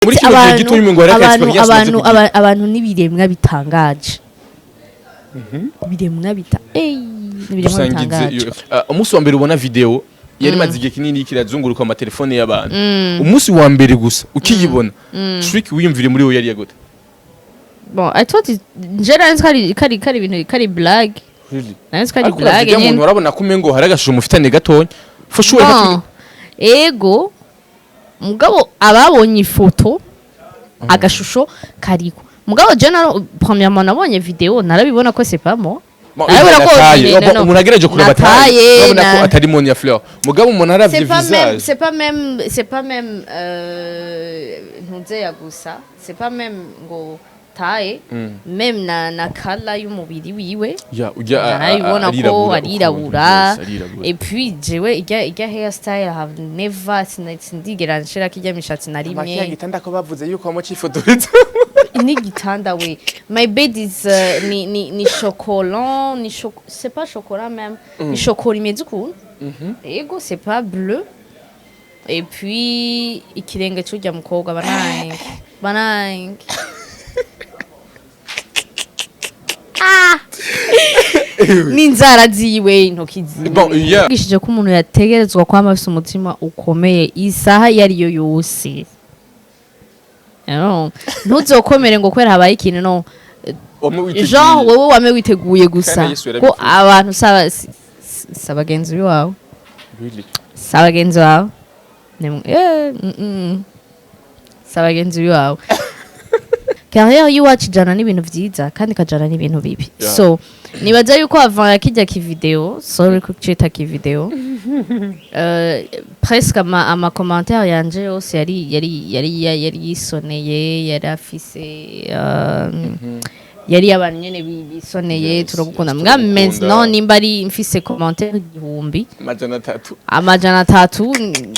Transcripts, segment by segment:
Muri kino gihe gito umengo hari aka abantu experience umaze abantu kugira. Abantu n'ibiremwa bitangaje, ibiremwa bita n'ibiremwa Dusangize bitangaje. Umunsi wa mbere ubona video yari imaze igihe kinini kirazunguruka mu matelefone y'abantu, umunsi wa mbere gusa ukiyibona, trick wiyumvire muri wowe yari yagute? Bon, I thought nje nari nzi ko kari ibintu kari blague. Really? Nari nzi ko ari Ariko uravye blague ujya muntu nyene. urabona ko umengo hari agashusho mufitanye gatonya for sure. Bon, ego, mugabo ababonye ifoto agashusho kariko, mugabo je naro premièrement nabonye video narabibona ko c'est pas moi. Bon, Narabibona ko taille. no, no. Umuntu agerageje kuraba Na taille, taille, urabona ko atari Monia Fleur, mugabo umuntu aravye c'est pas même visage. C'est pas même ntuzeya gusa, c'est pas même ngo taille, même na kala y'umubiri wiwe. Ya ujya Narabibona ko arirabura. Yes, arirabura. Et puis jewe ijya hairstyle, I have never sindigera nshirako ijya mishatsi na Makiya rimwe. Gitanda ko bavuze yuko wamucifotoreza. N'igitanda we, my bed is ni chocolat, ni c'est pas chocolat même, ni chocolat imeze ukuntu, ego, c'est pas bleu. Et puis ikirenge c'urya mukobwa, banange banange. Ah! N'inzara ziwe, intoki ziwe. Bon, yeah. Bwishije ko umuntu yategerezwa kwama afise umutima ukomeye isaha iyo ariyo yose. No. Ntuzokomere ngo kubera habaye ikintu, no. Genre wowe wame witeguye gusa. Kandi Yesu ko yarabivuze. Abantu saba si abagenzi bawe. Really? Si abagenzi bawe. Si abagenzi bawe. Carrière y'iwacu ijana n'ibintu vyiza kandi ikajana n'ibintu bibi. So nibaza yuko avant ya kijya kivideo, sorry kucita kivideo, presque ama commentaire yanje yose yari yisoneye, yari afise yari abantu nyene bisoneye. Turagukunda. Mbwa turagukunda. Maintenant nimba ari mfise commentaire 1000, 300. 300.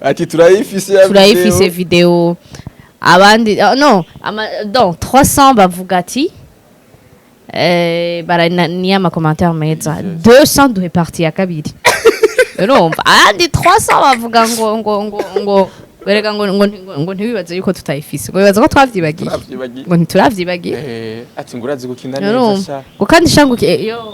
Ati turayifise ya Turayifise video. Video abandi, no donc 300 bavuga ati bara ni ama commentaire meza. 200 duhe partie ya kabiri. Urumva abandi 300 bavuga ngo wereka ngo ntibibaze yuko tutayifise, ngo bibaza ko twavyibagiye. Turavyibagiye. Ngo ntituravyibagiye. Ati ngo urazi gukina neza. Urumva Sha. Ngo kandi shanguke yo.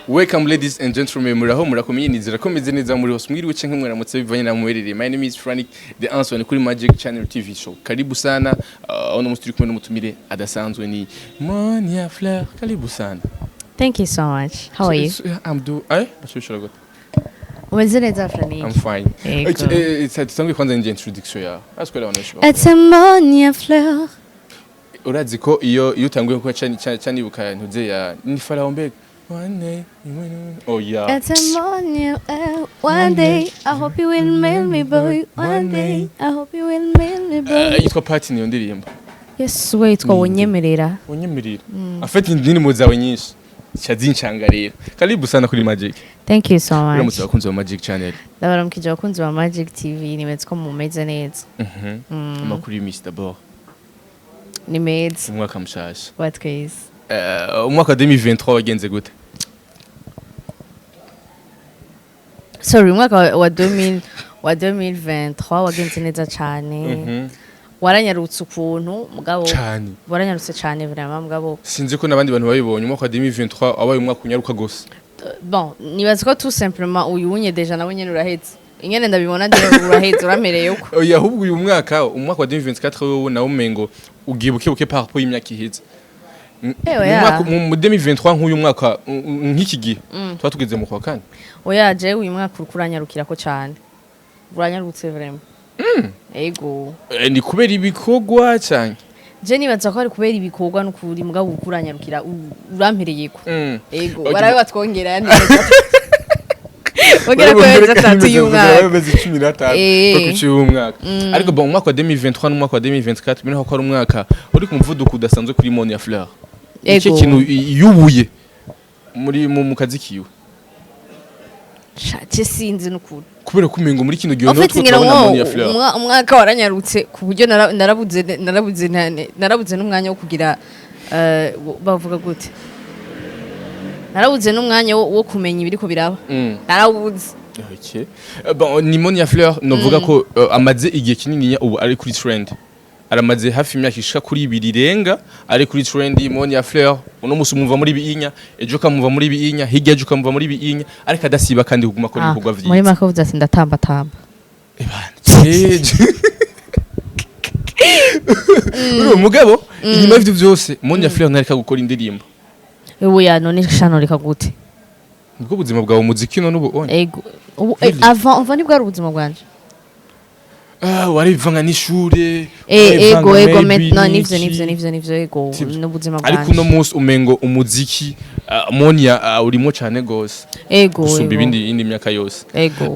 Welcome, ladies and gentlemen, muraho, murakomeye, nizera ko meze neza muri hose, mwiriwe canke mwaramutse bivanye na muherereye. My name is Frank The Answer, ni kuri Magic Channel TV Show. Karibu sana. Uno musi turi kumwe n'umutumire adasanzwe, ni Monia Fleur. Karibu sana. Thank you so much. How are you? So, I'm do bashobora gute? Umeze neza, Frank? I'm fine. Yego. Okay, tutanguye kwanza nje introduction yawe. Askwera abantu benshi bakunda. It's a Monia Fleur. Urazi ko iyo utanguye kuba cyane cyane ibuka ntuze ya ni Farao mbega. One day, oh yeah. It's a Monia, one day I hope you will marry me, boy. One day I hope you will marry me, boy. Yitwa Party niyo ndirimbo. Yes, we yitwa Wonyemerera. Unyemerera. Afite indirimbo zawe nyinshi zica zincanga rero. Karibu sana kuri Magic. Thank you so much. Uramutse abakunzi ba Magic Channel. Ndabaramukije abakunzi ba Magic TV, nimeze ko mumeze neza. Amakuru y'imisi d'abord? Ni meza. Umwaka mushasha. Wa twese. Umwaka wa 2023 wagenze gute? Sorry, umwaka wa 2000 wa 2023 wagenze neza cane. Waranyarutse ukuntu mugabo. Cyane. Waranyarutse cane vraiment, mugabo. Sinzi ko n'abandi bantu babibonye, umwaka wa 2023 wabaye umwaka unyaruka gose. Bon, nibaza ko tout simplement uyu unye déjà nawe nyene urahetse, ingene ndabibona nde urahetse, uramereye uko. Oya, ahubwo uyu mwaka, umwaka wa 2024, wowe nawe umengo ugiye buke buke par rapport y'imyaka iheze. Ewe, Mu ya. mwaka mu 2023, nk'uyu mwaka nk'iki gihe tuba tugeze mu kwa kane. Oya, jewe uyu mwaka uriko uranyarukirako cane, uranyarutse vraiment, ego. Ni kubera ibikorwa cyane? Je nibaza ko ari kubera ibikorwa n'ukuri, mugabo uriko uranyarukira, urampereyeko. Ego. Okay. Barabe batwongera ayandi mezi atatu. Bongera ko mezi atatu y'umwaka. Amezi 15 yo umwaka. Ariko bon, umwaka wa 2023 n'umwaka wa 2024 bino ko ari umwaka uri ku muvuduko udasanzwe kuri Monia Fleur. Icyo kintu yubuye muri mu kazi kiwe? Sha, je sinzi n'ukuri. Kubera ko umengo muri kino gihe En niho fait, turiko ngira turabona ngo Monia Fleur. Umwaka waranyarutse ku buryo narabuze n'umwanya wo kugira, bavuga gute? Narabuze n'umwanya wo kumenya ibiriko biraba. Narawubuze. Okay. Bon, ni Monia Fleur novuga ko amaze igihe kinini ubu ari kuri trend. Aramaze hafi imyaka ishika kuri 2 irenga ari kuri trend. Monia Fleur uno musi umva muri biinya, ejo kamuva muri biinya, hirya ejo kamuva muri biinya, ariko adasiba kandi kuguma akora ibikorwa Muri vyiza. make uvuze ati ndatambatamba. Ebana, ceje. Uri umugabo inyuma y'ivyo vyose Monia Fleur ntareka gukora indirimbo. Oya, none shano reka gute? Nibwo buzima bwawe umuziki none ubu onye? Ego, ubu Really? Avant nibwo ari ubuzima bwanje. Ah, warivanga n'ishure. Ego. Warivanga Ego. maybe Maintenant nivyo. n'iki. Nivyo, ego. Sivyo. N'ubuzima Ariko bwanje. uno munsi umengo umuziki Monia urimo cyane gose Ego. gusumba Ego. ibindi indi myaka yose. Ego.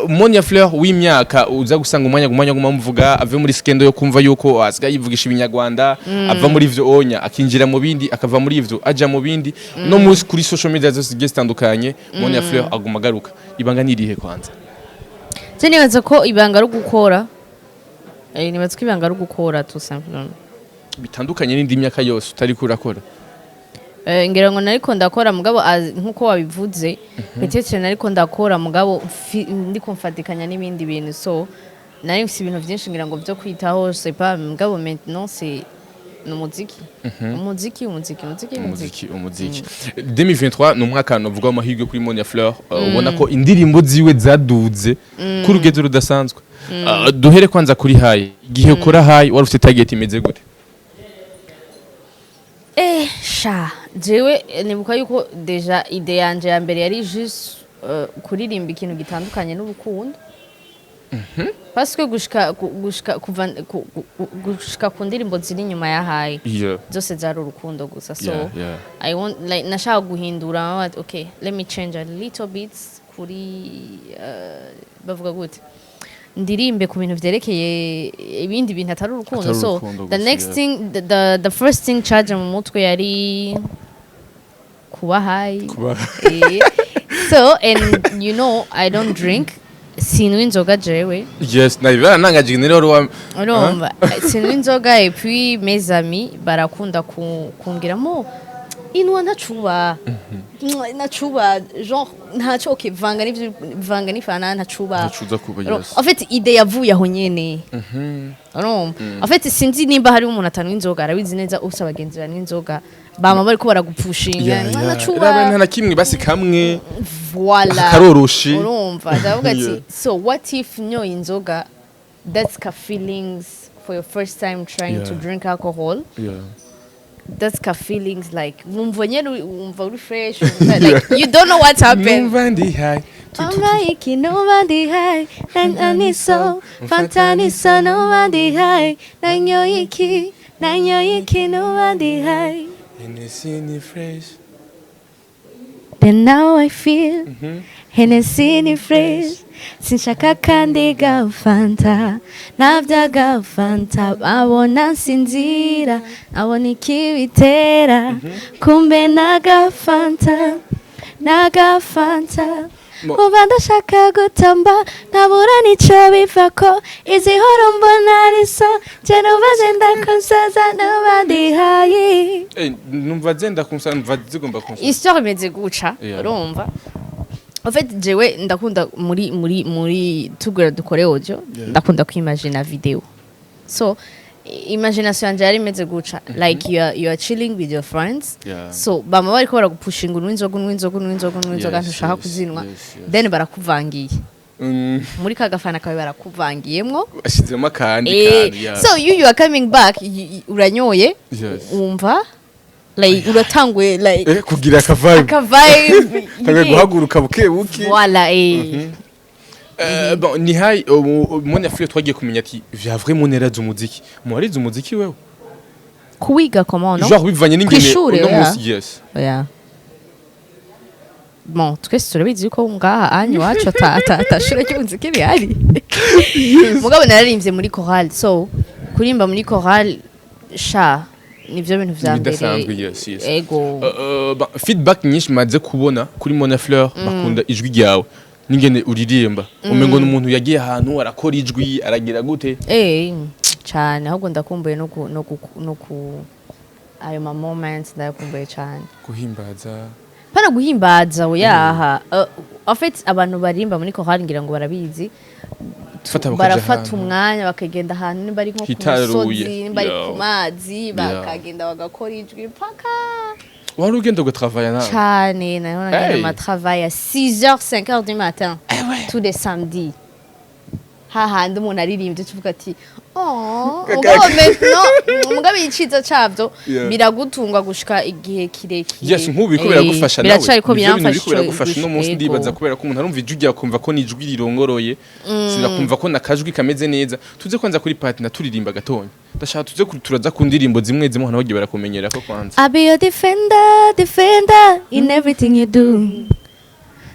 Monia Fleur w'imyaka uza gusanga umwanya guma muvuga ave muri scandale yo kumva yuko asigaye yivugisha ibinyarwanda, ava muri ivyo onya akinjira mu bindi, akava muri ivyo aja mu bindi. No munsi kuri social media zose zigiye zitandukanye Monia Fleur aguma agaruka. Ibanga nirihe kwanza? Je nibaza ko ibanga ari ugukora. Nibaza ko ibanga ari ugukora, tout simplement. Bitandukanye n'indi myaka yose utari kurakora. Ngira ngo nariko ndakora, mugabo nkuko wabivuze, peut-être nariko ndakora, mugabo ndiko mfatikanya n'ibindi bintu, so nari mfise ibintu vyinshi ngira ngo vyo kwitaho, je sais pas. Mugabo maintenant c'est umuziki, umuziki, umuziki, umuziki, umuziki. Umuziki, umuziki. 2023 ni umwaka novuga w'amahirwe kuri Monia Fleur. Ubona ko indirimbo ziwe zaduze ku rugendo rudasanzwe. Duhere kwanza kuri High. Igihe ukora High wari ufite target imeze gute? Sha jewe nibuka yuko déjà idée yanje ya mbere yari juste kuririmba ikintu gitandukanye n'urukundo, parce que gushika kuva gushika ku ndirimbo ziri inyuma ya High zose zari urukundo gusa, so I want, like, nashaka guhindura, but okay, let me change a little bit kuri bavuga gute, ndirimbe ku bintu vyerekeye ibindi bintu atari urukundo. Atari So urukundo the gusa, next thing, the first thing caje mu mutwe yari kuba high. Kuba So and you know I don't drink, sinywa inzoga jewe. Yes, na nangaje rero wari wa Urumva, sinywa inzoga, et puis mes amis barakunda kumbwira mo inwa ntacuba ntacuba, genre ntaco, okay, vanga n'ivyo, vanga n'ifana, ntacuba. Ntacuza kuba. Urumva, Yes. en fait idée yavuye aho nyene. Urumva, en fait sinzi nimba hari umuntu atanywa inzoga arabizi neza, ufise abagenzi banywa inzoga bama bariko baragupfushinga ntacuba. Nta na kimwe, basi kamwe. Voilà. Karoroshe. Urumva, ndavuga ati so what if nyoye inzoga, that's ka feelings for your first time trying to drink alcohol, that's ka feelings like wumva nyene wumva uri fresh, wumva like you don't know what happened. Numva ndi high. Mama iki numva ndi high naniso fanta niso numva ndi high nanyoye iki, nanyoye iki, numva ndi high. Hennessy ni fresh. Then now I feel Hennessy ni fresh, sinshaka kandi ga fanta navyaga fanta, babona nsinzira abona ikibitera, kumbe naga fanta, naga fanta. Uba ndashaka gutamba nkabura nico bivako, izi horo mbona risa je numva zenda kunsaza, numva ndi high. Numva zenda kunsa, numva zigomba kunsa. Histoire imeze guca. Urumva, en fait jewe ndakunda muri tugura dukore audio, ndakunda kwimagina video, so imagination yanje yari imeze guca, like you are chilling with your friends, so bama bariko baragupushinga unywa inzoga, unywa inzoga, unywa inzoga, unywa inzoga, ntushaka kuzinwa, then barakuvangiye muri ka gafana kawe, barakuvangiyemwo. Ashizemo akandi kantu, yeah. So you are coming back, uranyoye, wumva like uratanguye like kugira aka vibe. Aka vibe. Tanguye guhaguruka buke buke. Voilà. Bon, ni high Monia Fleur twagiye kumenya ati vya vrai Monia yarazi umuziki. Mwarize umuziki wewe? Kuwiga comment, non? Genre bivanye n'ingene Kw'ishure, uno oya. munsi, yes. Oya, bon, twese turabizi yuko ngaha anyu iwacu ata shure ry'umuziki rihari, mugabo nararimbye muri chorale, so kurimba muri chorale sha nivyo bintu vya mbere. Bidasanzwe, yes. Ego. Ba, feedback nyinshi maze kubona kuri Monia Fleur, bakunda ijwi ryawe n'ingene uririmba, umengo n'umuntu yagiye ahantu arakora ijwi aragira gute. Cane, ahubwo ndakumbuye no ku ayo ma moments, ndayakumbuye cane. Guhimbaza. Pana guhimbaza, oyaha. En fait, abantu baririmba muri chorale ngira ngo barabizi. Fata bakaja Barafata ahantu. umwanya bakagenda ahantu, nimba ari nko ku Hitaruye. musozi, nimba ari ku mazi, bakagenda bagakora ijwi mpaka. Wari ugenda ugatravaya nawe? Cane, naho nagenda Hey. ma travail à 6h, 5h du matin, tous les samedis, hahandi umuntu aririmbye tuvuga ati: "Oh." Mugabo maintenant, mugabo iciza cavyo, biragutunga gushika igihe kirekire. Yes, nk'ubu biriko biragufasha nawe. Biracariko Nivyo bintu biramfasha. biriko biragufasha uno munsi. Yego. Ndibaza kubera ko umuntu arumva ijwi ryawe akumva ko ni ijwi rirongoroye, sirakumva ko nakajwi kameze neza. Tuze kwanza kuri partner, turirimba gatonya. Ndashaka tuze turaza ku ndirimbo zimwe zimwe abantu bagiye barakumenyera ko kwanza. I'll be your defender, defender in everything you do.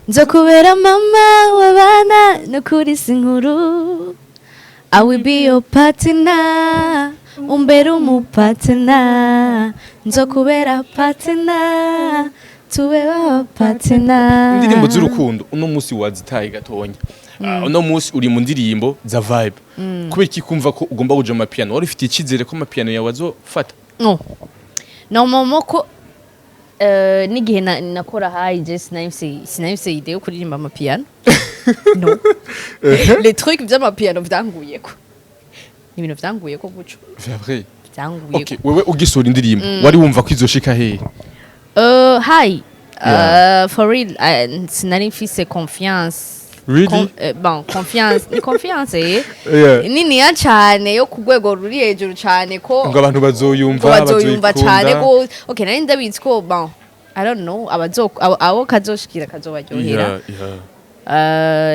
Nzokubera mama w'abana, nukuri si inkuru. I will be your partner, umbere umupartner. Nzokubera partner, tube ba partner. Indirimbo z'urukundo uno munsi wazitaye gatonya. Uno munsi uri mu ndirimbo za vibe. Kubera iki kumva ko ugomba kuja mu mapiano? Wari ufite icyizere ko amapiano yawe azofata? No. Normalement ko n'igihe nakora hayi, je sinari mfise idée yo kuririmba amapiano. No. Les trucs vy'amapiano vyanguyeko. Ni ibintu vyanguyeko guco. C'est vrai? Vyanguyeko. Okay, wewe ugisohora indirimbo wari wumva ko izoshika hehe? Hi. Yeah. For real, sinari mfise confiance. Really? Bon, confiance, ni confiance Yeah. niniya cane yo ku rwego ruri hejuru cane ko ngo abantu bazoyumva, ngo bazoyumva cane bazoyikunda. Gose. Okay, nari ndabizi ko, bon, I don't know, abazo abo kazoshikira kazobaryohera.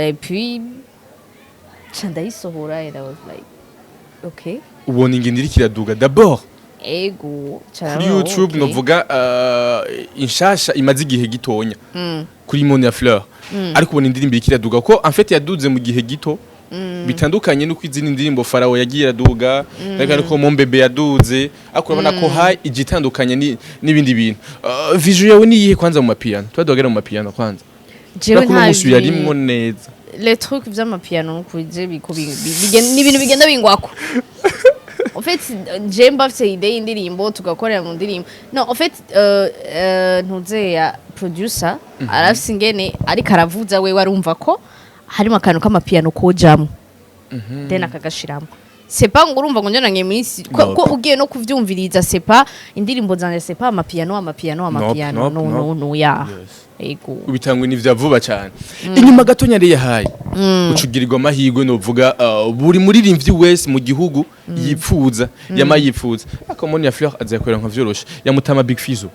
Et puis ca ndayisohora and I was like, okay. Ubona ingendo iriko iraduga d'abord Ego ca. Kuri YouTube, novuga inshasha imaze igihe gitonya kuri Monia Fleur, ariko ubona indirimbo iriko iraduga ko en fait yaduze mu gihe gito, bitandukanye nuko izindi ndirimbo Farao yagiye iraduga, ariko Mombebe yaduze, ariko urabona ko hay igitandukanye n'ibindi bintu. Vision yawe ni iyihe kwanza mu mapiano? Tuba duhagera mu mapiano kwanza. Jewe Urabona ko uno nta munsi uyarimwo neza. Les trucs vy'amapiano nukuri je biko ni ibintu bigenda bingwako. En fait, je mba mfise idée y'indirimbo, tugakorera mu ndirimbo. No, en fait, ntuzeya producer arafise ingene ariko aravuza, wewe arumva ko harimo akantu k'amapiano kojamwo, then akagashiramwo. C'est pas ngo urumva ngo njye minsi ko, No. ko ugiye no kuvyumviriza, c'est pas indirimbo zanje, c'est pas amapiano, amapiano, amapiano. Nope, No, no. nope. No, ya. Yes. Ego. Ubitangwe n'ivya vuba cyane. Inyuma gato nyari yahaye ucugirirwa amahirwe, novuga buri muririmbyi wese mu gihugu yipfuza, yama yipfuza, ariko Monia Fleur azakorera nka vyoroshe yamutama Big Fizzo.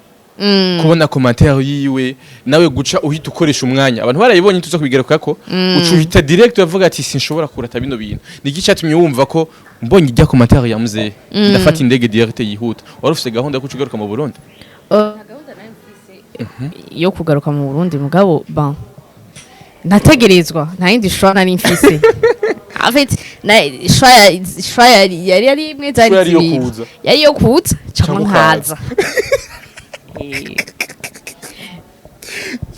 Kubona commentaire yiwe nawe guca uhita ukoresha umwanya, abantu barayibonye, tuza kubigaruka ko uca uhita direct uvuga ati: "Sinshobora kurata bino bintu." Ni iki cyatumye wumva ko mbonye ijya commentaire ya muzehe ndafata indege direct yihuta? Wari ufise gahunda yo kuca ugaruka mu Burundi? Gahunda nari mfise yo kugaruka mu Burundi, mugabo bon, nategerezwa, nta yindi choix nari mfise. En fait, na choix choix yari imwe, zari Choix yari iyo zibiri. kuza. Yari iyo kuza cyangwa Canke ukaza. nkaza.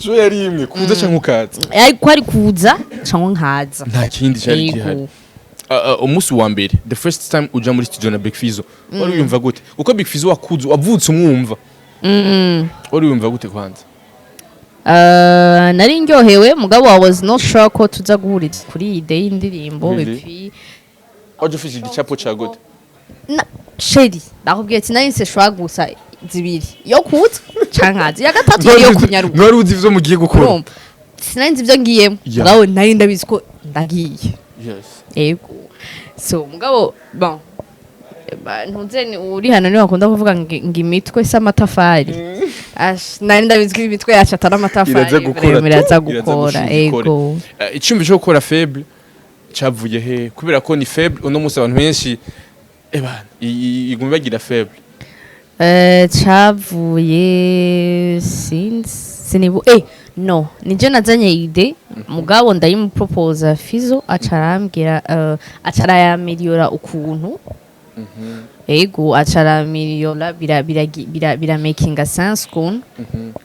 Jo, yari imwe, kuza canke ukaza. Yari ko ari kuza cyangwa nkaza. Nta kindi cyari Yego. gihari. Umunsi wa mbere, the first time uja muri studio na Big Fizzo, wari wiyumva gute? Kuko Big Fizzo wakuze, wavutse umwumva, wari wiyumva gute kwanza? Nari ndyohewe, mugabo I was not sure ko tuza guhuriza kuri iyi idée y'indirimbo. Really? Et puis Waje ufise igicapo ca gute? Na chéri, ndakubwiye ati nari nse choix gusa zibiri, yo kuza canke nkaza. Iya gatatu yari yo kunyaruka. Ntiwari uzi ivyo mugiye gukora? Urumva, sinari nzi ibyo ngiyemo, mugabo nari ndabizi ko ndagiye. Ego, so mugabo bon, ntuze uri hano niwe bakunda kuvuga ngo imitwe si amatafari. Ash, nari ndabizi ko imitwe yacu atari amatafari. Iraza gukora. Vraiment, iraza tu, iraza gukora. gushinga ikore. Ego. Iciyumviro cyo gukora faible cavuye he? Kubera ko ni faible, uno munsi abantu benshi eba iguma bagira faible. Cavuye sinzi, sinibu no nije nazanye idée, mugabo ndayimuproposa, Fizo aca arambwira, aca arayameliora ukuntu. Ego, acaramiliyora bira making a sense kuntu,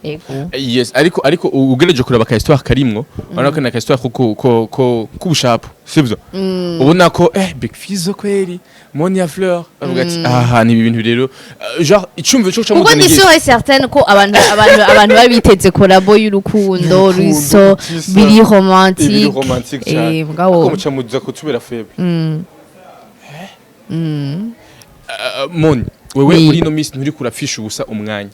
ego. Yes, ariko ugerageje kuraba ka histoire karimwo, urabona ko na ka histoire ko kubushapu, sivyo? Ubona ko Big Fizzo kweri, Monia Fleur avuga ati aha ni ibi bintu rero, genre icumviro cyo Kuko camuzana ndi igihe. sûr et certaine ko abantu baba biteze collabo y'urukundo ruso tisa. biri Ibiri romantique. Romantique cyane. Mugabo Ariko muca muza kutubera faible. Moni, wewe Oui. muri ino minsi nturi kurafisha ubusa umwanya.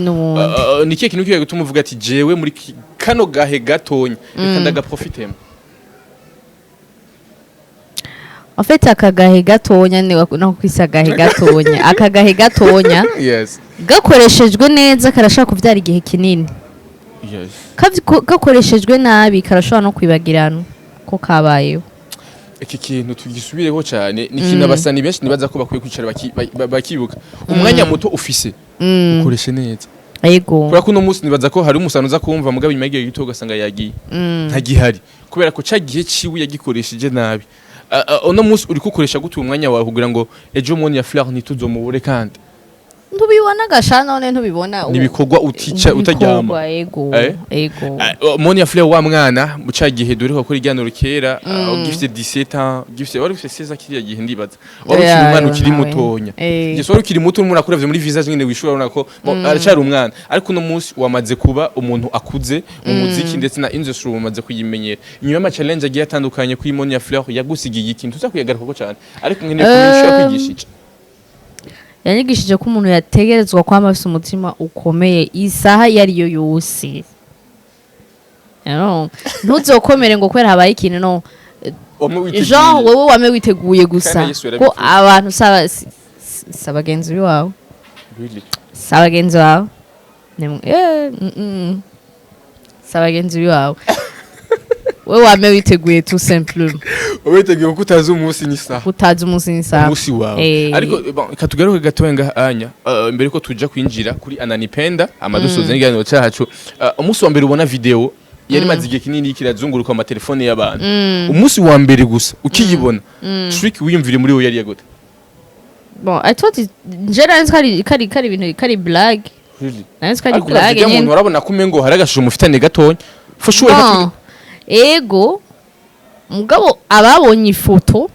N'ubundi. Ni kihe kintu kigiye gutuma uvuga ati jewe muri kano gahe gatonya reka ndagaprofitemo? En fait, aka gahe gatonya ni no kwisa agahe gatonya, aka gahe gatonya gakoreshejwe neza karashobora kuvyara igihe kinini. Gakoreshejwe nabi karashobora no kwibagirana ko kabayeho. Iki kintu tugisubireho cyane, ni ikintu abasani benshi nibaza ko bakwiye kwicara bakibuka umwanya muto ufise, ukoreshe neza. Kubera ko uno munsi nibaza ko hari umusano uza kumva, mugabo inyuma y'igihe gito ugasanga yagiye, ntagihari, kubera ko ca gihe ciwe yagikoresheje nabi. Uno munsi uri kukoresha gute umwanya wawe kugira ngo ejo Monia Fleur ntituzomubure kandi? Ntubibona gasha, none ntubibona? Nibikorwa utica utaryama. Ibikorwa, ego. Ego. Monia Fleur wa mwana mu ca gihe dore ko iganiro kera, ugifite 17 ans, ugifite, wari ufite 16 ans kiriya gihe, ndibaza wari ukiri umwana, ukiri nawe. mutonya. Yes, wari ukiri muto, umuntu akuravye muri visage nyene wishura urabona ko bon, aracyari umwana, ariko uno munsi wamaze kuba umuntu akuze mu muziki ndetse na industry wamaze kuyimenyera. Inyuma y'ama challenge agiye atandukanye kuri Monia Fleur, yagusigiye ikintu tuza kuyagarukako cyane, ariko nkeneye kumenya ico yakwigishije. Yanyigishije ko umuntu yategerezwa kwama afise umutima ukomeye isaha iyo ariyo yose. Ntuzokomere ngo kubera habaye ikintu, no. Wamwe witeguye. Jean, wowe wame witeguye gusa. Kandi Yesu Ko yarabivuze. abantu saba bagenzi bawe. Really? Si abagenzi bawe. Si abagenzi bawe, wowe wame witeguye tout simplement. Witeguye kuko utazi umunsi n'isaha. Utazi umunsi n'isaha. Umunsi wawe. Ariko bon, reka tugaruke gatoya ngaha anya, mbere ko tuja kwinjira kuri Ananipenda amadusoza n'ikiganiro cyacu. Umunsi wa mbere ubona video yari imaze igihe kinini kirazunguruka mu matelefone y'abantu, umunsi wa mbere gusa ukiyibona, trick wiyumvire muri wowe yari gute? Bon, I thought it, nje nari nzi ko ari ibintu kari blague. Really? Nari nzi ko ari Ariko blague uravye muntu nyene. urabona ko umengo hari agashusho mufitanye gatonya for sure. Bon, ego, mugabo ababonye ifoto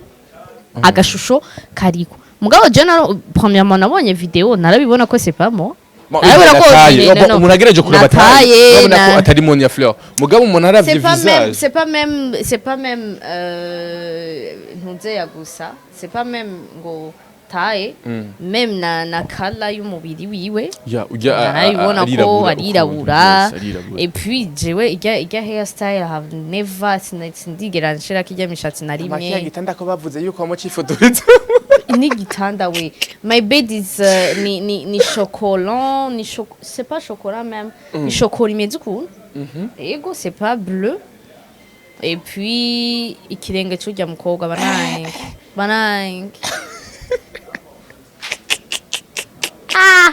agashusho kariko, mugabo je na premièrement nabonye video narabibona ko c'est pas moi. Bon, Narabibona ko nataye. no, Bon, no. umuntu agerageje kureba Nataye, taye, urabona ko atari Monia Fleur, mugabo umuntu aravye C'est pas même visage. C'est pas même ntuzeya gusa, c'est pas même ngo taye, même na kala y'umubiri wiwe. Ya ujya Narabibona ko arirabura arirabura. ukuntu. Yes, arirabura. Et puis jewe ijya hairstyle I have never sindigera nshirako ijya mishatsi na Makiya rimwe. Gitanda ko bavuze yuko wamucifotoreza. N'igitanda we, my bed is ni chocolat, ni c'est pas chocolat même, ni chocolat imeze ukuntu. Ego, c'est pas bleu. Et puis ikirenge c'urya mukobwa, banange banange. Ah!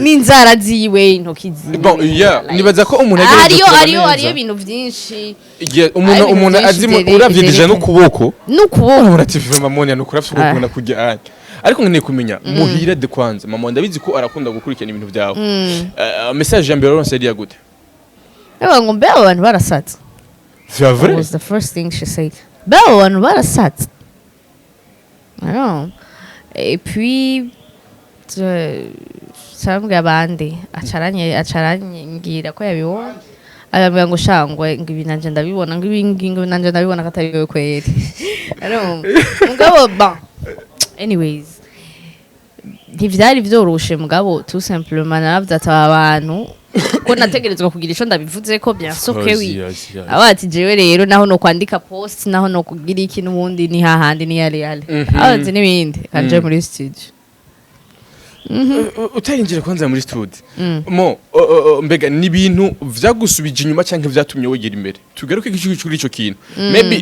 N'inzara ziwe, intoki ziwe. Bon, yeah, like. Nibaza ko umuntu Ah, agerageje hariyo kureba hariyo neza. Hariyo ibintu vyinshi. Igihe umuntu Hari ibintu umuntu vyinshi azi uravye déjà vyerekana. n'ukuboko, N'ukuboko. urabona ati vraiment Monia nukuri afise Ah. ukuboko kujya anya. Ariko nkeneye kumenya muhira de kwanza mama, ndabizi ko arakunda gukurikirana ibintu byawe. Message ya mbere waronse yari gute? Ndavuga ngo mbe abo bantu barasatse. C'est That vrai? was the first thing she said. Mbe abo bantu barasatse. I don't know. Et puis carambwira abandi acaranyingira ko yabibonye, arambwira ngo shangwe ngo ibi nanje ndabibona, ngo ibi ngi ngo nanje ndabibona ko atari wewe kweri. Arumva, mugabo bon, anyways, ntivyari vyoroshe, mugabo tout simplement naravuze ati aba bantu ko nategerezwa kugira ico ndabivuze ko, bien sûr que oui. Aba ati jewe rero naho no kwandika post, naho no kugira iki, n'ubundi ni hahandi ni yale yale. Aba ati n'ibindi kanje muri studio. Utarinjira kwanza muri studio mo, mbega ni ibintu vyagusubije inyuma canke vyatumye wegera imbere? Tugaruke kuri ico kintu. Maybe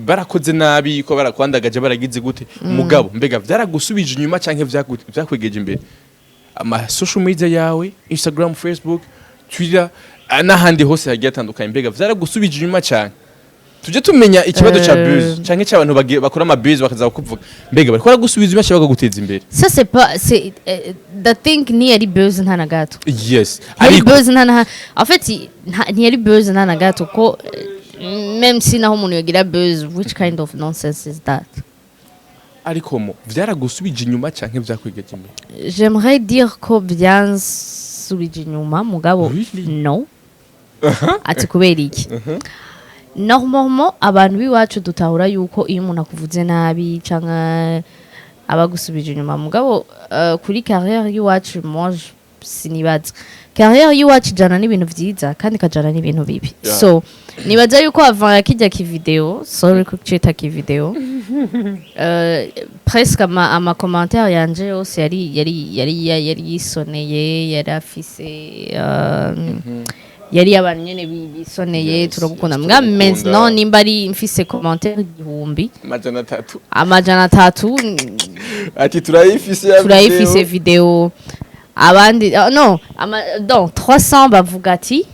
barakoze nabi ko barakwandagaje, baragize gute, mugabo mbega vyaragusubije inyuma canke vyakwegeje imbere? Ama social media yawe, Instagram, Facebook, Twitter, n'ahandi hose hagiye hatandukanye, mbega vyaragusubije inyuma canke? Tujye tumenya ikibazo ca buzz canke c'abantu bakora ama buzz bakaza kuvuga, mbega bariko baragusubiza inyuma canke bakaguteza imbere? Ça c'est pas, c'est the thing, ntiyari buzz nta na gato. Ntiyari Ariko buzz nta na, en fait ntiyari buzz nta na gato, ko même si naho umuntu yogira buzz, which kind of nonsense is that? Ariko mo vyaragusubije inyuma canke vyakwigeje imbere? J'aimerais dire ko byansubije inyuma, mugabo Really? no. Ati kubera iki? Normalement abantu b'iwacu dutahura yuko iyo umuntu akuvuze nabi canke abagusubije inyuma, mugabo kuri carrière y'iwacu, moi sinibaza. Carrière y'iwacu ijana n'ibintu vyiza kandi ikajana n'ibintu bibi. So nibaza yuko avant ya kijya kivideo, sorry kucita kivideo, presque ama commentaire yanje yose yari yisoneye, yari afise yari abantu nyene bisoneye. Turagukunda. Mbwa turagukunda. Maintenant nimba ari mfise commentaire 1000, 300. 300. Ati turayifise ya Turayifise video. Video abandi, no donc 300 bavuga ati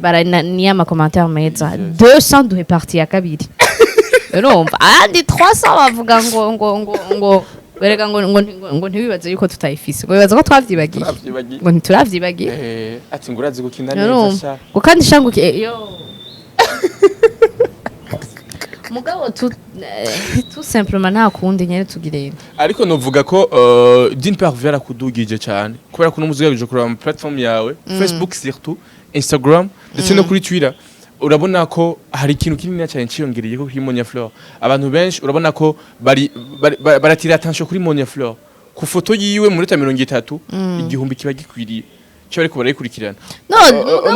bara ni ama commentaire meza. 200 duhe partie ya kabiri. Urumva, abandi 300 bavuga ngo wereka ngo ntibibaze yuko tutayifise, ngo bibaza ko twavyibagiye. Turavyibagiye. Ngo ntituravyibagiye. Ati ngo urazi gukina neza. Urumva Sha. Ngo kandi shangu yo mugabo tout simplement nta kundi nyene tugirenda. Ariko novuga ko d'une part vyarakudugije cyane, kubera ko n'umuzi ugerageje kuraba mu platform yawe, Facebook surtout, Instagram ndetse no kuri Twitter, urabona ko hari ikintu kinini cyane ciyongereye ko kuri Monia Fleur. Abantu benshi urabona ko baratira attention kuri Monia Fleur. Ku foto yiwe muri ta 30 1000 kiba gikwiriye cyo bariko barayikurikirana. No.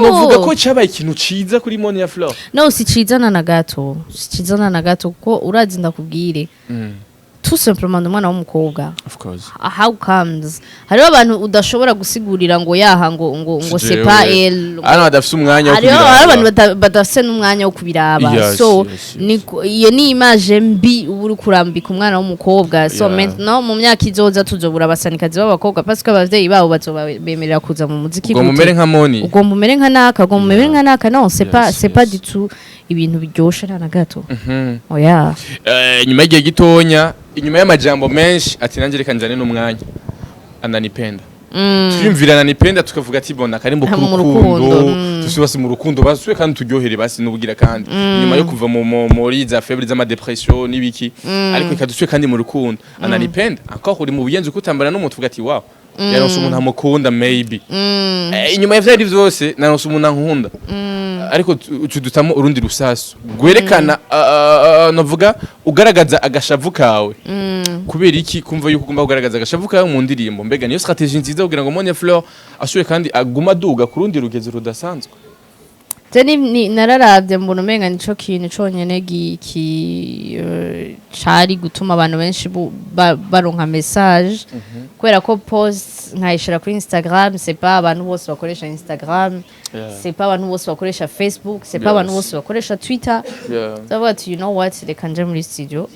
Novuga ko cyabaye ikintu ciza kuri Monia Fleur. No, si cizana na gato, si cizana na gato, kuko urazi, ndakubwire, tout simplement ndi umwana w'umukobwa. Of course. How comes hariho abantu udashobora gusigurira ngo yaha ngo c'est pas elle? Hano badafise umwanya wo Hariho kubiraba. abantu badafise n'umwanya wo kubiraba. So iyo ni image mbi uba uri kurambika umwana w'umukobwa. So maintenant mu myaka izoza tuzobura abasanikazi b'abakobwa parce que abavyeyi babo bazobemerera kuza mu muziki Ugomba gute? umere nka Moni. Ugomba umere nka naka, ugomba umere nka naka. Non, c'est pas, c'est pas du tout ibintu biryoshe nta na gato. Oya. Inyuma y'igihe gitonya, inyuma y'amajambo menshi, ati nanjye reka njane n'umwanya ananipenda. Twiyumvira ananipenda tukavuga ati bona karimbo Mu k'urukundo. rukundo. Tusi mu rukundo basuye kandi turyohere basi n'ubugira kandi inyuma yo kuva muri za faible z'ama dépression n'ibiki, ariko reka dusuye kandi mu rukundo ananipenda encore. Uri mu buyenzi kutambara n'umuntu, uvuga ati wow, yaronse umuntu amukunda maybe. Inyuma ya vyari vyose naronse umuntu ankunda, ariko tudutamo urundi rusasu rwerekana, navuga ugaragaza agashavu kawe. Kubera iki kumva yuko ugomba kugaragaza agashavu kawe mu ndirimbo? Mbega niyo stratégie nziza kugira ngo Monia Fleur asubire kandi aguma aduga ku rundi rugezo rudasanzwe? Je ni nararavye mbona umenga nico kintu conyene cari gutuma abantu benshi baronka message, kubera ko post nkayishira kuri Instagram, c'est pas abantu bose bakoresha Instagram, c'est pas abantu bose bakoresha Facebook, c'est pas abantu bose bakoresha Twitter. Ndavuga ati you know what, reka nje muri studio,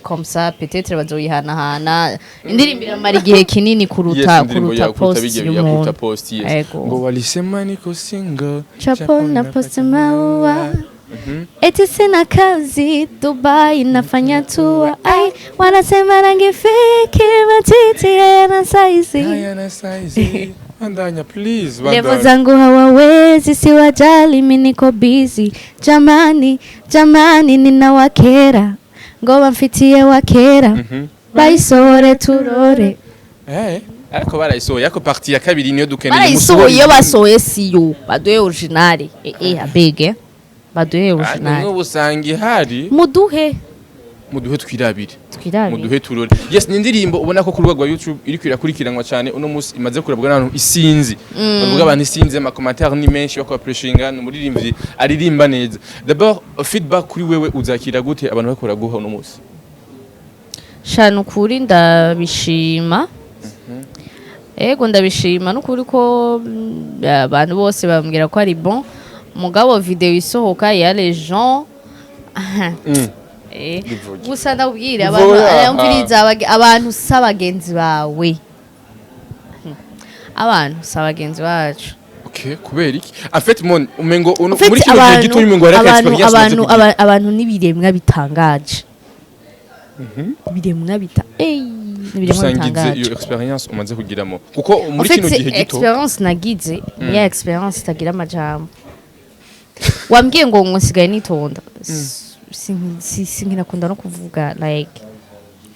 comme ça peut-être bazoyihanahana, indirimbo iramara igihe kinini kuruta Yes, indirimbo kuruta ya kuruta post bijya kuruta y'umuntu. Post, yes. Ego. Ngo walisema niko single. Chapo na posti maua, eti sina kazi, Dubai nafanya tour. Ai, wanasema rangi feki, matiti hayana saizi. Hayana size. Bandanya please, Levo bandanya. zangu hawawezi, siwajali, mi niko busy. Jamani, jamani, ninawakera ngo bamfitiye wakera, bayisohore turore. Ariko barayisohoye, ariko partie ya kabiri niyo dukeneye. Barayisohoye, iyo basohoye siyo, baduhe original. Abege baduhe original. N'ubu usanga ihari. Muduhe. Muduhe twirabire. Twirabire. Muduhe turore. Yes, ni indirimbo ubona ko ku rubuga rwa YouTube iriko irakurikiranwa cyane. Uno munsi imaze kurabwa n'abantu isinzi, bavuga abantu isinzi, ama commentaire ni menshi bako appreciatinga umuririmbyi aririmba neza. D'abord feedback kuri wewe uzakira gute abantu bakora guha uno munsi? Sha, nukuri ndabishima. Ego, ndabishima nukuri ko abantu bose bambwira ko ari bon, mugabo video isohoka ya les gens. Bivuge. Gusa ndabwira Bivuge, abantu aha. arumviriza, abantu si abagenzi bawe, abantu si abagenzi bacu. Okay. Okay, kubera iki? En fait, mon umengo En fait, muri kino gihe gito umengo hari abantu experience umaze abantu kugira. Abantu n'ibiremwa bitangaje, ibiremwa bita n'ibiremwa Dusangize bitangaje. iyo experience umaze kugiramo, kuko muri En fait, kino gihe gito experience nagize ni ya experience itagira amajambo. Wambwiye ngo nsigaye nitonda. Sinkinakunda no kuvuga. Like,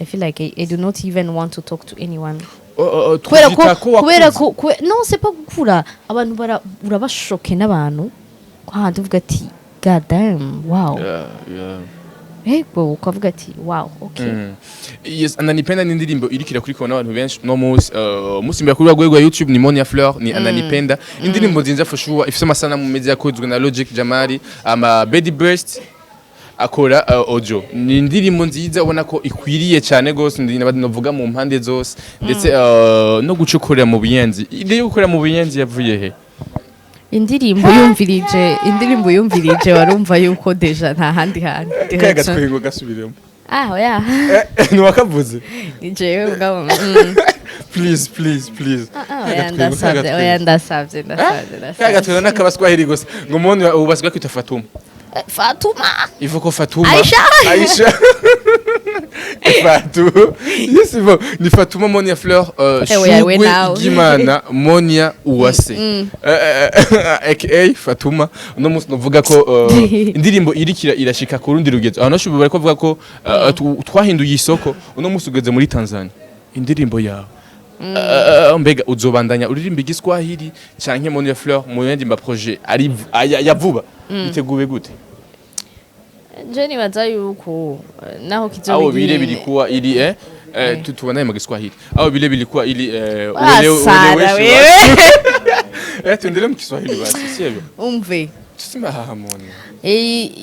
I feel like I do not even want to talk to anyone. Oh, Kubera ko twavyita ko kubera wakuze. ko non, c'est pas gukura. Abantu bara urabashoke n'abantu hahandi uvuga ati: "God damn, wow." Ego, ukavuga ati: "Wow, okay." Yes, Ananipenda ni indirimbo iriko irakurikirwa n'abantu benshi no munsi. Munsi mbere kuri rwego rwa YouTube ni Monia Fleur, ni Ananipenda, indirimbo nziza for sure, ifise amasanamu meza yakozwe na Logic Jamari, ama Bedi Burst akora audio. Ni indirimbo nziza ubona ko ikwiriye cyane gose, ndi novuga mu mpande zose, ndetse no gucukurira mu Buyenzi. Idée yo gukorera mu Buyenzi yavuye he? Indirimbo yumvirije warumva yuko déjà nta handi hantu. Kaya gatwengo gasubiremo. Ah, oya. Ntiwakavuze. Ni jewe mugabo. Please, please, please. Ah, ah, oya, ndasavye, oya, ndasavye, ndasavye, Kaya ndasavye. gatwengo n'akabaswahili gusa, ngo umuntu ubu basigaye kwita Fatuma. Fatuma. Ivo ko Fatuma. Aisha. Aisha. Fatu. Yes, bon. Ni Fatuma Monia Fleur Eh, we Shugwe nawe. Gimana Monia Uwase. Aka Fatuma. Uno munsi novuga ko indirimbo irikira irashika ku rundi rugezo. Abantu benshi bariko bavuga ko twahinduye isoko. Uno munsi ugeze muri Tanzania. Indirimbo yawe. Mbega uzobandanya uririmba igiswahili canke Monia Fleur mu yandi ma projet ari ya vuba biteguwe gute? Je nibaza yuko naho kizoba Au vile igihe- vilikuwa ili tunaye mu Kiswahili au vile vilikuwa ili Ah, Sara, ueleweshe wewe. watu. Tuendelee mu Kiswahili basi, sivyo? Umve. Tuseme hahamoni.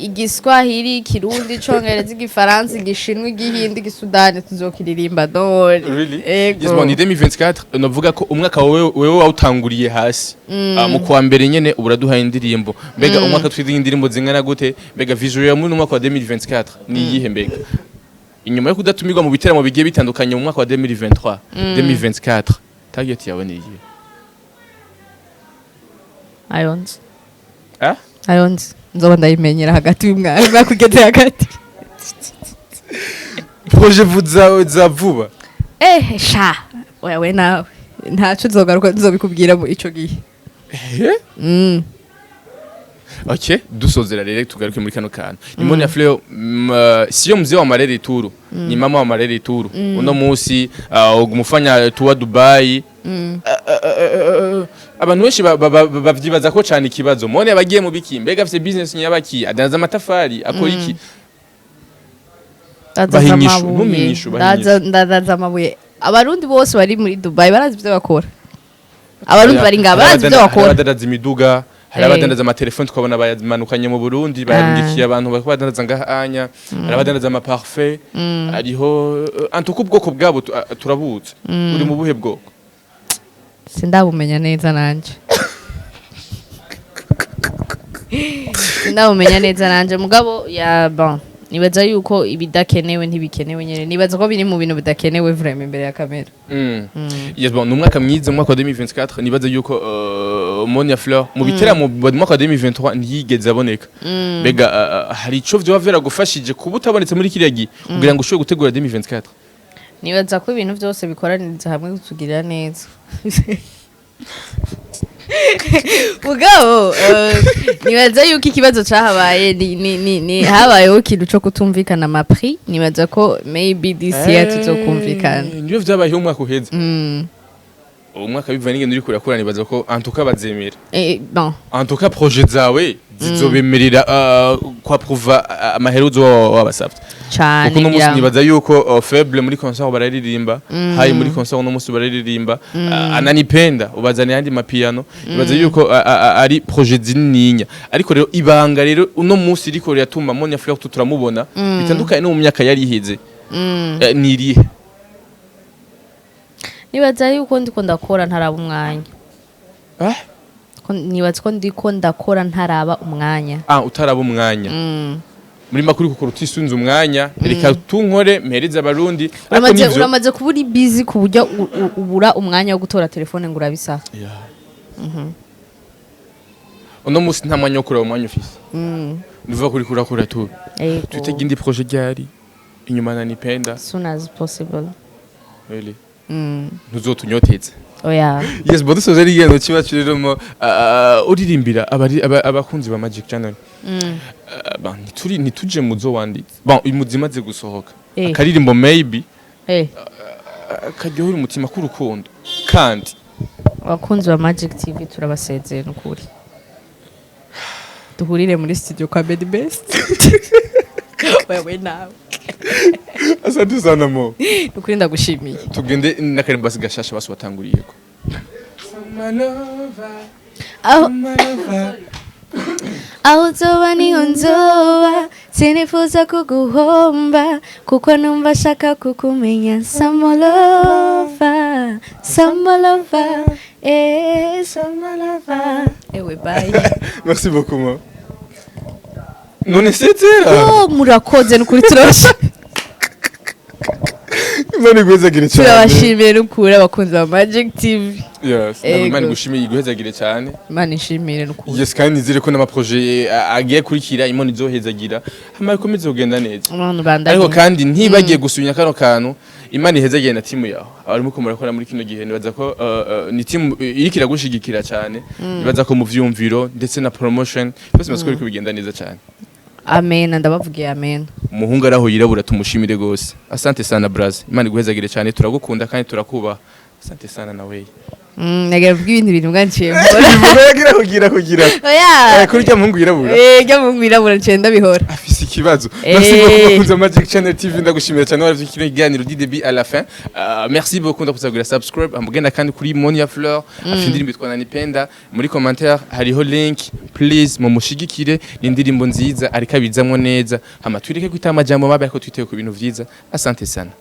Igiswahili, Ikirundi, Icongereza, Igifaransa, Igishinwa, Igihindi, Igisudani, tuzokiririmba dore. Really? Ego. Yes, bon, ni 2024, novuga ko umwaka wewe wawutanguriye hasi. Ah, mu kwa mbere nyene uburaduhaye indirimbo. Mbega umwaka twize indirimbo zingana gute? Mbega vision ya muri umwaka wa 2024 ni iyihe? Mbega inyuma yo kudatumirwa mu biteramo bigiye bitandukanye mu mwaka wa 2023, 2024 target yawe ni iyihe? Ayonzi. Ah? Ayonzi nzoba ndayimenyera hagati y'umwaka, umwaka ugeze hagati. Projet zawe za vuba? Sha, oya, we nawe ntaco nzogaruka nzobikubwira mu ico gihe. Eh? Okay, dusozera rero, tugaruke muri kano kantu. Ni Fleur, sio mzee wa marere turu, ni mama wa marere turu. Uno musi umufanya tuwa Dubai. Abantu benshi bavyibaza ko cane ikibazo. Mone abagiye mu biki? Mbega afise business nyabaki? Adanza amatafari, akora iki? Ndadanza Baha inyishu, amabuye. ntume inyishu, baha Ndadanza amabuye. Abarundi bose bari muri Dubai barazi ivyo bakora. Abarundi bari ngaha barazi ivyo Hari bakora. abadandaza imiduga, hari abadandaza amatelefoni, tukabona bayamanukanye mu Burundi, bayarungikiye abantu bariko badandaza ngaha anya, hari abadandaza amaparfum, hariho antuko ubwoko bwabo turabuzi. Uri mu buhe bwoko? Sindabumenya neza nanje, sindabumenya neza nanje, mugabo ya bon, nibaza yuko ibidakenewe ntibikenewe nyene. Nibaza ko biri mu bintu bidakenewe vraiment imbere ya kamera. Yes, bon, ni umwaka mwiza, umwaka wa 2024. Nibaza yuko Monia Fleur mu biteramo mu mwaka wa 2023 ntiyigeze aboneka. Mbega hari ico vyoba vyaragufashije kuba utabonetse muri kiriya gihe kugira ngo ushobore gutegura 2024? Nibaza ko ibintu byose bikoraniriza hamwe kutugirira neza. Mugabo nibaza yuko ikibazo cahabaye ni habayeho ikintu co kutumvikana ama prix. Nibaza ko maybe this year tuzokumvikana. Nivyo vyabayeho umwaka uheze. Uwo mwaka bivanye n'ingendo uriko urakora, nibaza ko en tout cas bazemera. Bon. En tout cas projet zawe zizobemerera kwapprouva amahera uzoba wabasavye. Cane. Kuko uno munsi ngira ngo. Nibaza yuko Faible muri concert bararirimba, High muri concert uno munsi bararirimba, Ananipenda ubazaniye andi mapiano. Nibaza yuko ari projet zinininya, ariko rero ibanga rero uno munsi riko riratuma Monia Fleur turamubona bitandukanye no mu myaka yari iheze, ni irihe? Nibaza yuko ndiko ndakora ntaraba umwanya. Ah? Nibaza ko ndiko ndakora ntaraba umwanya. Ah, utaraba umwanya. Muri makuru kuko utisunze umwanya, reka tunkore mpereze Abarundi, ariko nivyo Uramaze kuba uri busy ku buryo ubura umwanya wo gutora telefone ngo urabisaha. Yeah. Uno munsi nta mwanya wo kuraba, umwanya ufise nivuga kuri kurakura tu. Ego. Tutege indi projet ryari inyuma na Nipenda? Soon as possible. Really? Ntuzotunyoteze? Oya. Yes, bo dusoza igendo kiba rero mo uririmbira abakunzi ba Magic Channel. Bon, ntituri ntituje muzo wanditse, bon, imuzi imaze gusohoka. Akaririmbo maybe karyohera umutima k'urukundo kandi. Abakunzi ba Magic TV, turabasezeye nukuri, duhurire muri studio kwa Bedi Best, wewe nawe. Asante sana mo. Nukuri ndagushimiye. Tugende n'akarimbo basi gashasha basi watanguriyeko. Aho uzoba niho nzoba, sinifuza kuguhomba kuko numva ashaka kukumenya. Samolova, samolova, eh, samolova, ewe, bye. Merci beaucoup mo. None sezera. Oh, murakoze nukuri, turabashimiye. Imana iguhezagire cyane. Turabashimiye nukuri, abakunzi ba Magic TV. Yes. Ego. Imana igushimiye, iguhezagire cyane. Imana ishimire nukuri. Yes, kandi nizere ko n'amaprojet agiye kurikira Imana izohezagira, hama ikomeze kugenda neza. Abantu bandanye. Ariko kandi ntibagiye gusubinya kano kantu, Imana ihezagiye na timu yawe abarimo ko murakora muri kino gihe. Nibaza ko ni timu iriko iragushigikira cyane, nibaza ko mu vyumviro ndetse na promotion byose bimaze ko biriko bigenda neza cyane. Amen, ndabavugiye amen. Umuhungu araho yirabura, tumushimire gose. Asante sana braza, Imana iguhezagire cyane, turagukunda kandi turakubaha. Asante sana nawe. Nagira mvuge ibindi bintu bwanciye mbora. Yagira kugira Oya. Kuri rya muhungu yirabura. Eh, rya muhungu wirabura nciye ndabihora. Afise ikibazo. Merci beaucoup bakunzi ba Magic Channel TV, ndagushimira cyane waravye kino kiganiro du début à la fin. Merci beaucoup, ndakusaba subscribe amugenda kandi kuri Monia Fleur, afite indirimbo yitwa Nanipenda. Muri commentaire hariho link, please mumushigikire, ni indirimbo nziza ariko abizamwo neza. Hama twireke kwita amajambo mabi, ariko twiteye ku bintu vyiza. Asante sana.